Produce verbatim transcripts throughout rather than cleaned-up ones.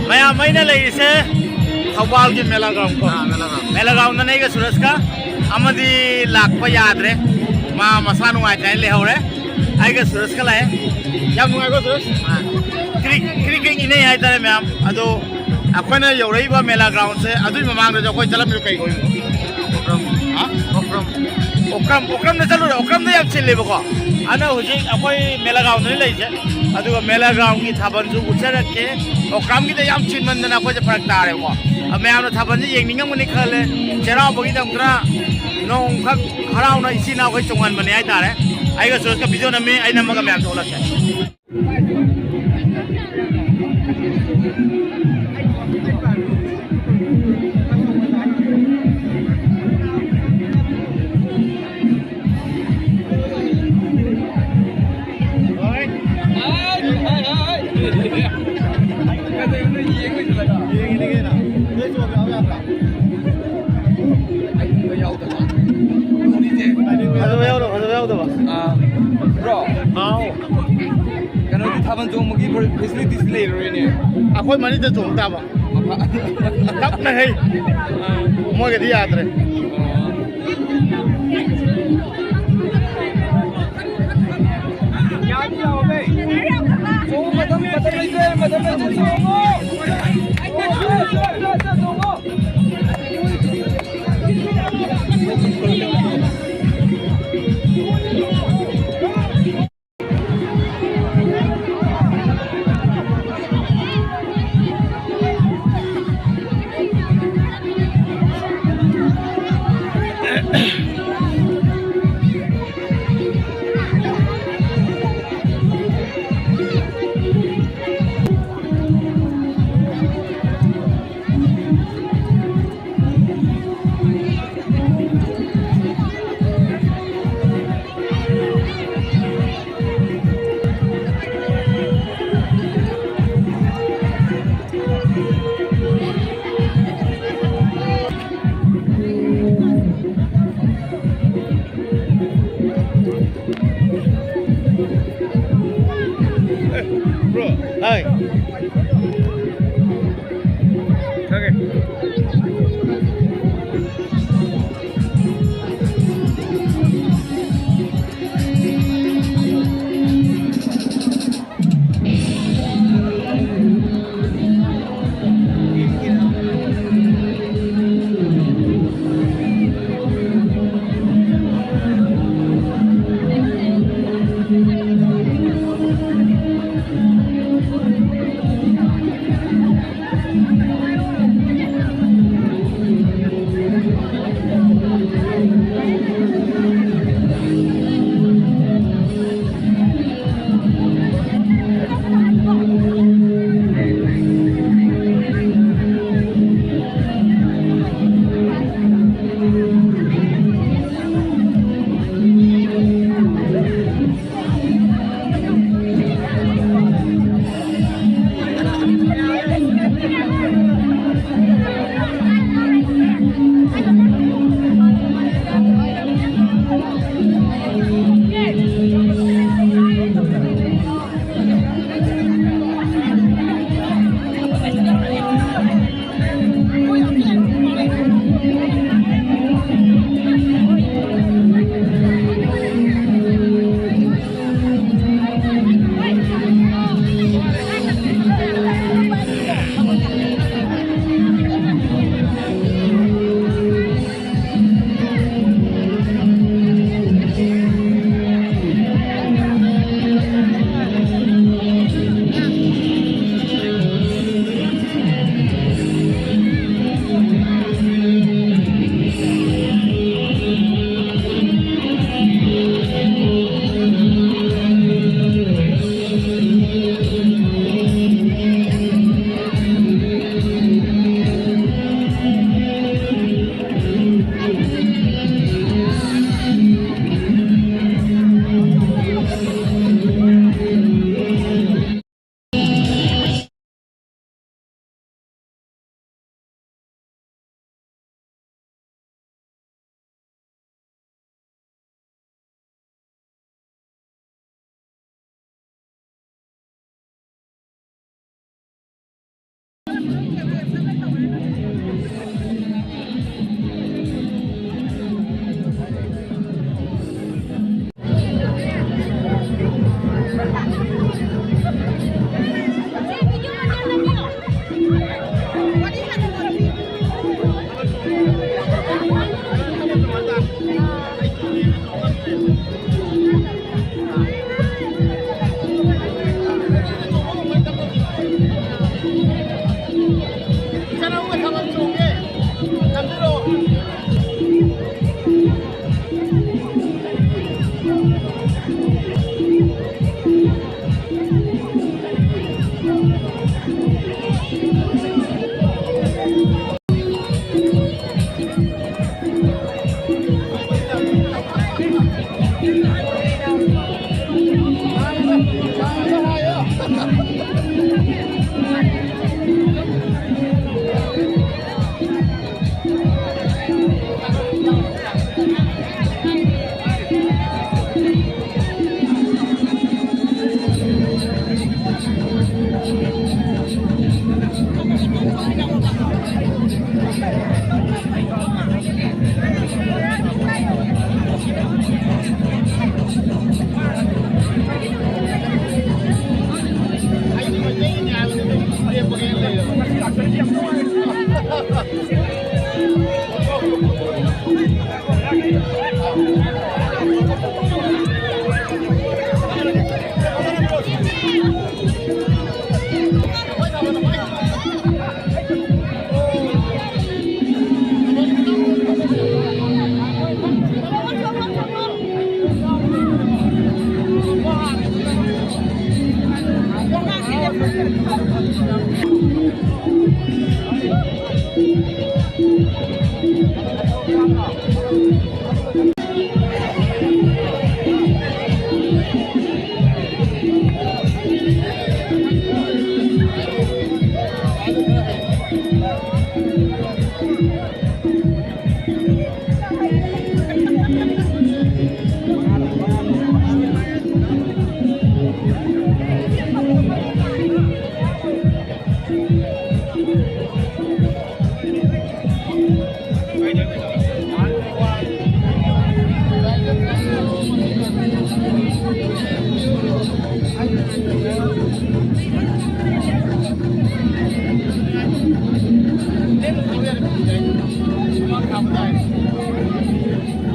ꯃꯌꯥꯝ, ꯑꯩꯅ ꯂꯩꯔꯤꯁꯦ ꯊꯧꯕꯥꯜꯒꯤ ꯃꯦꯂꯥ ꯒ꯭ꯔꯥꯎꯟ ꯀꯣ꯫ ꯑꯥ, ꯃꯦꯂꯥ ꯒ꯭ꯔꯥꯎꯟ꯫ ꯃꯦꯂꯥ ꯒ꯭ꯔꯥꯎꯟꯗꯅꯦ ꯑꯩꯒ ꯁꯨꯔꯖꯀ꯫ ꯑꯃꯗꯤ ꯂꯥꯛꯄ ꯌꯥꯗ꯭ꯔꯦ, ꯃꯥ ꯃꯁꯥ ꯅꯨꯡꯉꯥꯏꯇꯦ ꯍꯥꯏꯅ ꯂꯩꯍꯧꯔꯦ꯫ ꯑꯩꯒ ꯁꯨꯔꯖꯀ ꯂꯥꯛꯑꯦ꯫ ꯌꯥꯝ ꯅꯨꯡꯉꯥꯏꯀꯣ ꯁꯨꯔꯖ? ꯑꯥ꯫ ꯀ꯭ꯔꯤꯛ ꯀ꯭ꯔꯤꯛ ꯀ꯭ꯔꯤꯛ ꯏꯟꯅꯩ ꯍꯥꯏꯇꯥꯔꯦ ꯃꯌꯥꯝ꯫ ꯑꯗꯣ ꯑꯩꯈꯣꯏꯅ ꯌꯧꯔꯛꯏꯕ ꯃꯦꯂꯥ ꯒ꯭ꯔꯥꯎꯟꯁꯦ, ꯑꯗꯨꯒꯤ ꯃꯃꯥꯡꯗꯁꯨ ꯑꯩꯈꯣꯏ ꯆꯠꯂꯝꯃꯤꯗꯣ ꯀꯩ ꯀꯧꯏꯅꯣ? ꯑꯣꯀ꯭ꯔꯝ꯫ ꯍꯥ? ꯑꯣꯀ꯭ꯔꯝ꯫ ꯑꯣꯀ꯭ꯔꯝ꯫ ꯑꯣꯀ꯭ꯔꯝꯗ ꯆꯠꯂꯨꯔꯦ꯫ ꯑꯣꯀ꯭ꯔꯝꯗ ꯌꯥꯝ ꯆꯤꯜꯂꯦꯕꯀꯣ꯫ ꯑꯗꯨꯅ ꯍꯧꯖꯤꯛ ꯑꯩꯈꯣꯏ ꯃꯦꯂꯥ ꯒ꯭ꯔꯥꯎꯟꯗꯅꯤ ꯂꯩꯔꯤꯁꯦ꯫ ꯑꯗꯨꯒ ꯃꯦꯂꯥ ꯒ꯭ꯔꯥꯎꯟꯒꯤ ꯊꯥꯕꯜꯁꯨ ꯎꯠꯆꯔꯛꯀꯦ꯫ ꯑꯣꯀ꯭ꯔꯝꯒꯤꯗ ꯌꯥꯝ ꯆꯤꯟꯃꯟꯗꯅ ꯑꯩꯈꯣꯏꯁꯦ ꯐꯔꯛ ꯇꯥꯔꯦꯕꯀꯣ꯫ ꯑ, ꯃꯌꯥꯝꯅ ꯊꯥꯕꯜꯁꯦ ꯌꯦꯡꯅꯤꯡꯉꯝꯒꯅꯤ ꯈꯜꯂꯦ꯫ ꯆꯩꯔꯥꯎꯕꯒꯤꯗꯃꯛꯇ ꯅꯣꯡꯈꯛ ꯍꯔꯥꯎꯅ ꯏꯆꯤꯟ ꯏꯅꯥꯎꯈꯩ ꯆꯣꯡꯍꯟꯕꯅꯦ ꯍꯥꯏꯇꯥꯔꯦ꯫ ꯑꯩꯒ ꯁꯨꯔꯖꯀ ꯚꯤꯗꯤꯑꯣ ꯅꯝꯃꯤ, ꯑꯩ ꯅꯝꯃꯒ ꯃꯌꯥꯝꯗ ꯎꯠꯂꯛꯀꯦ꯫ ꯐꯖꯕ ꯌꯥꯎꯗꯕ꯫ ꯐꯖꯕ ꯌꯥꯎꯗꯕ꯫ ꯑꯥ, bro꯫ ꯍꯥꯎ꯫ ꯀꯩꯅꯣꯗꯤ ꯊꯥꯕꯜ ꯆꯣꯡꯕꯒꯤ facilities ꯂꯩꯔꯔꯣꯏꯅꯦ꯫ ꯑꯩꯈꯣꯏ ꯃꯔꯤꯗ ꯆꯣꯡ ꯇꯥꯕ꯫ ꯃꯐ-, ꯇꯞꯅ ꯍꯩ꯫ ꯑꯥ꯫ ꯃꯣꯏꯒꯗꯤ ꯌꯥꯗ꯭ꯔꯦ꯫ ꯑꯣ꯫ ꯆꯣꯡꯉꯣ, ꯃꯇꯝ, ꯃꯇꯝ ꯂꯩꯇ꯭ꯔꯦ, ꯃꯇꯝ ꯂꯩꯇ꯭ꯔꯦ, ꯆꯣꯡꯉꯣ꯫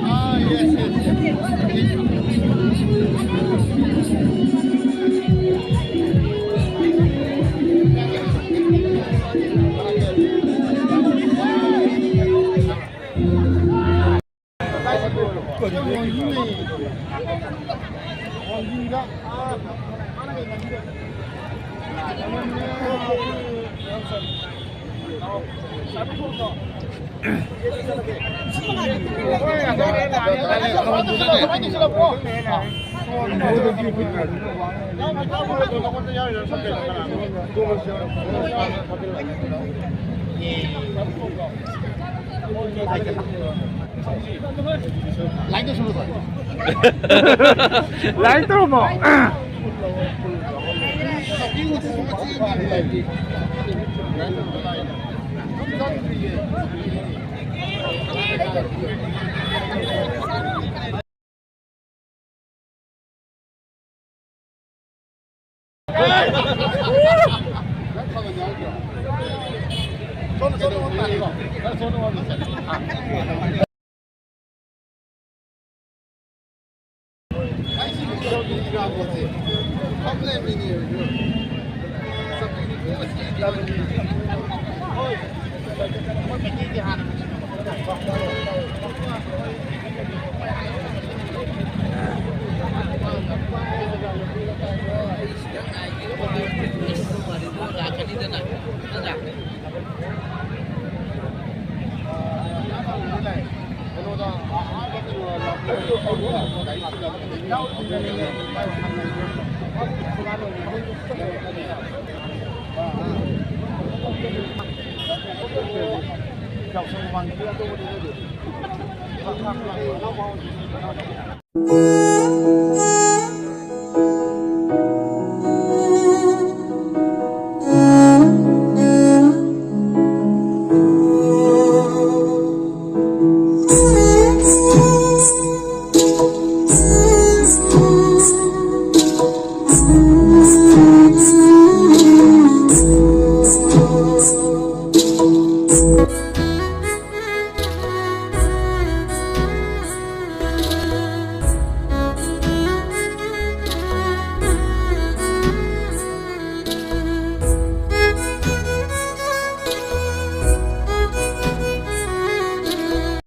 Ah, yes, yes, yes. Like ꯇꯧꯁꯜꯂꯨꯀꯣ꯫ ꯂꯥꯏꯛ ꯇꯧꯔꯝꯃꯣ꯫